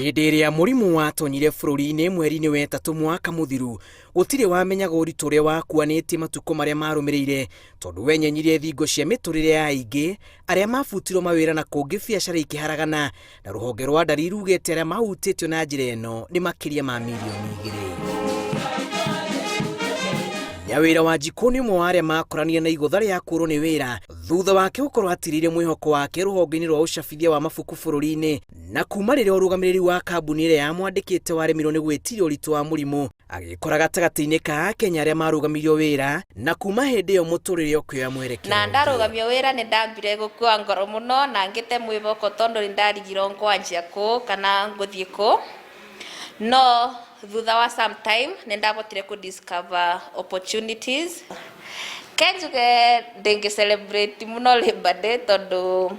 Hĩndĩ ĩrĩa mũrimũ watonyire bũrũri-inĩ mweri-inĩ wa ĩtatũ mwaka mũthiru, gũtirĩ wamenyaga ũritũ ũrĩa wakuanĩtie matukũ marĩa marũmĩrĩire, tondũ wenyenyire thingo cia mĩtũrĩre ya aingĩ arĩa mabutirwo mawĩra na kũngĩ biacara ikĩharagana, na rũhonge rwa ndari rugĩte arĩa mahutĩtio na njĩra ĩno nĩ makĩria ma mirioni 2. Nyawĩra wa Njikũ nĩ ũmwe wa arĩa makoranire na igũtha rĩa kũũrwo nĩ wĩra thutha wake gũkorwo atirĩire mwĩhoko wake rũhonge-inĩ rwa ũcabithia wa mabuku bũrũri-inĩ, na kuma rĩrĩa ũrũgamĩrĩri wa kambuni ĩrĩa yamwandĩkĩte waremirwo nĩ gwĩtiria ũritũ wa mũrimũ, agĩkora gatagatĩ-inĩ ka Akenya arĩa marũgamirio wĩra, na kuma hĩndĩ ĩyo mũtũrĩre ũkĩoya mwerekero Na ũngĩ. Ndarũgamio wĩra nĩ ndambire gũkua ngoro mũno na ngĩte mwĩhoko tondũ nĩ ndarigirwo ngwanjia kũ kana ngũthiĩ kũ, no thutha wa some time nĩ ndahotire kũ discover opportunities. Ke njuge ndĩngĩ celebrate mũno Labour Day tondũ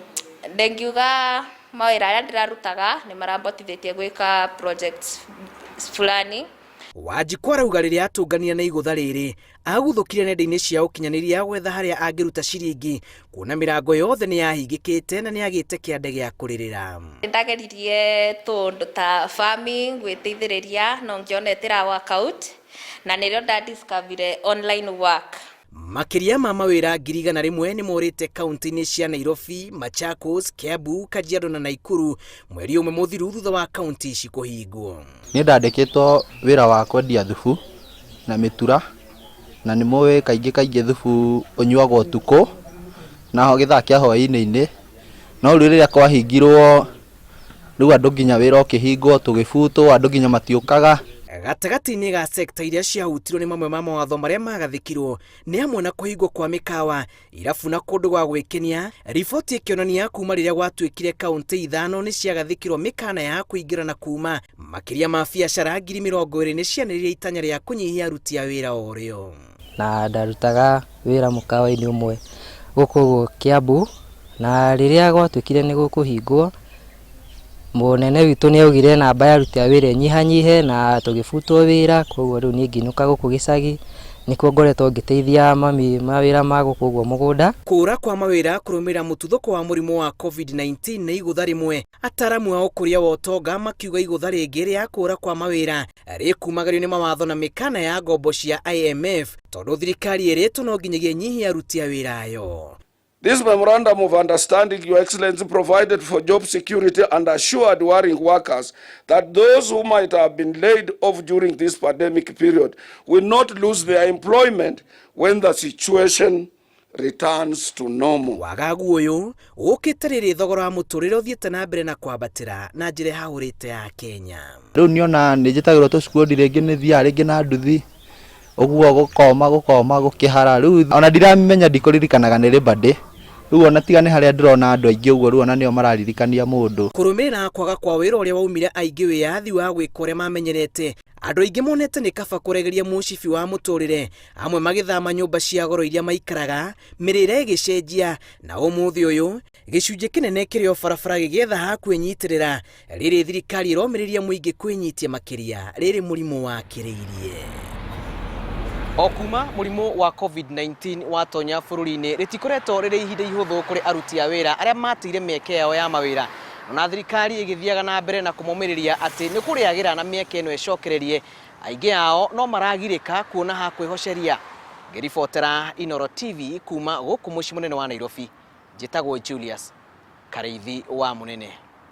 ndĩngiuga mawĩra arĩa ndĩrarutaga nĩ marambotithĩtie gwĩka projects fulani. Wanjikũ arauga rĩrĩa atũnganire na igũtha rĩrĩ, aguthũkire nenda-inĩ cia ũkinyanĩria gwetha harĩa angĩruta ciringi, kuona mĩrango yothe nĩ yahingĩkĩte na nĩ agĩte kĩande gĩa kũrĩrĩra. Ndageririe tũũndũ ta farming gwĩteithĩrĩria no ngĩona ĩtĩra work out na nĩrĩo nda discover online work. Makĩria ma mawĩra 100,000 nĩ morĩte kaunti-inĩ cia Nairobi, Machakos, Kiambu, Kajiado na Naikuru mweri ũmwe mũthiru thutha wa kaunti ici kũhingwo. Niĩ ndandĩkĩtwo wĩra wa kwendia thubu na mĩtura, na nĩ mũĩ kaingĩ kaingĩ thubu ũnyuagwo ũtukũ na gĩthaa kĩa hwainĩ-inĩ, no rĩu rĩrĩa kwahingirwo rĩu andũ nginya wĩra ũkĩhingwo tũgĩbutwo andũ nginya matiũkaga. Gatagatĩ-inĩ ga sekta iria ciahutirwo nĩ mamwe ma mawatho marĩa magathĩkirwo nĩ hamwe na kũhingwo kwa mĩkawa, irabu na kũndũ gwa gwĩkenia. Riboti ĩkĩonania kuma rĩrĩa gwatuĩkire kaunti ithano nĩ ciagathĩkirwo mĩkana ya kũingĩra na kuma, makĩria ma biacara 20,000 nĩ cianĩrĩire itanya rĩa kũnyihia aruti a wĩra o rĩo. Na ndarutaga wĩra mũkawa-inĩ ũmwe gũkũ ũguo Kiambu, na rĩrĩa gwatuĩkire nĩ gũkũhingwo, mũnene witũ nĩ augire namba ya aruti a wĩra ĩnyihanyihe na tũgĩbutwo wĩra, koguo rĩu niĩ ngĩinũka gũkũ gĩcagi, nĩkuo ngoretwo ngĩteithia mami mawĩra ma gũkũ ũguo mũgũnda. Kũra kwa mawĩra kũrũmĩrĩra mũtuthũko wa mũrimũ wa COVID-19 nĩ igũtha rĩmwe, ataramu a ũkũria wa ũtonga makiuga igũtha rĩngĩ rĩa kũra kwa mawĩra rĩkumagario nĩ mawatho na mĩkana ya ngombo cia IMF, tondũ thirikari ĩrĩtwo no nginyagia ĩnyihie aruti a wĩra ayo. This memorandum of understanding, Your Excellency, provided for job security and assured worrying workers that those who might have been laid off during this pandemic period will not lose their employment when the situation returns to normal. Wagagu ũyũ ũkĩte rĩrĩ thogora wa mũtũrĩre ũthiĩte na mbere na kwambatĩra na njĩra ĩhahũrĩte ya Kenya. Rĩu niona nĩ njĩtagĩrwo tũcukundi rĩngĩ nĩ thiaga rĩngĩ na nduthi ũguo gũkoma gũkoma gũkĩhara, rĩu ona ndiramenya, ndikũririkanaga nĩ Labour Day. Rĩu ona tiga nĩ harĩa ndĩrona andũ aingĩ ũguo, rĩu ona nĩo mararirikania mũndũ. Kũrũmĩrĩra kwaga kwa wĩra ũrĩa waumire aingĩ wĩyathi wa gwĩka ũrĩa mamenyerete, andũ aingĩ monete nĩ kaba kũregeria mũcibi wa mũtũrĩre, amwe magĩthama nyũmba cia goro iria maikaraga, mĩrĩre ĩgĩcenjia, na ũmũthĩ ũyũ gĩcunjĩ kĩnene kĩrĩ o barabara gĩgĩetha ha kwĩnyitĩrĩra, rĩrĩ thirikari ĩromĩrĩria mũingĩ kwĩnyitia makĩria rĩrĩ mũrimũ wakĩrĩirie. O kuma mũrimũ wa COVID-19 watonya bũrũri-inĩ, rĩtikoretwo rĩrĩ ihinda ihũthũ kũrĩ aruti a wĩra arĩa mateire mĩeke yao ya mawĩra, na thirikari ĩgĩthiaga na mbere na kũmomĩrĩria atĩ nĩ kũrĩagĩra na mĩeke ĩno ĩcokererie, aingĩ ao no maragirĩka kuona ha kwĩhoceria. Ngĩribotera Inooro TV kuma gũkũ mũciĩ mũnene wa Nairobi, njĩtagwo Julius Karĩithi wa Mũnene.